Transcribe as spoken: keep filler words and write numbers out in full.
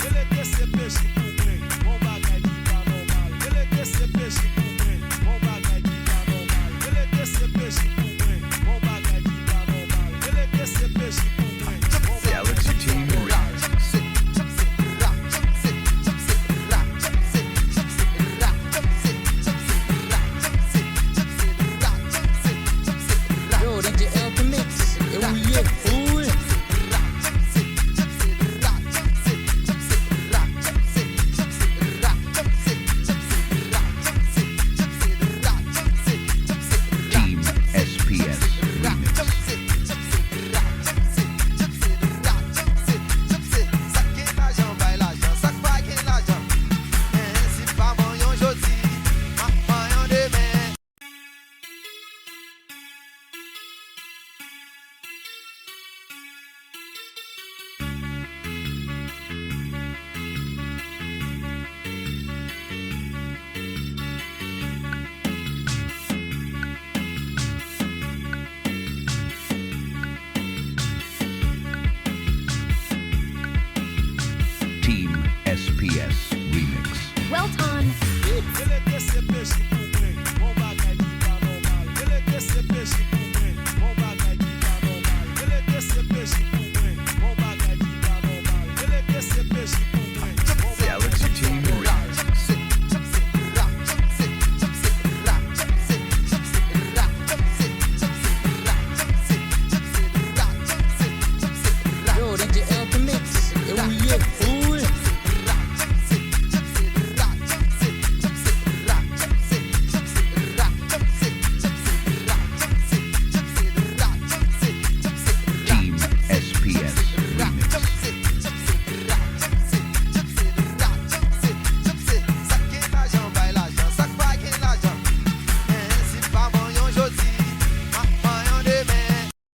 Rele D C P J pou mwen, gon bagay ki pa nòmal. Rele D C P J pou mwen, gon bagay ki pa nòmal. Rele D C P J pou mwen, gon bagay ki pa nòmal. Rele D C P J pou mwen, gon bagay ki pa nòmal. Yo, D J Elton Mix, e ou ye, ou ye. Team S P S Remix. Team S P S Remix. Welton Beats.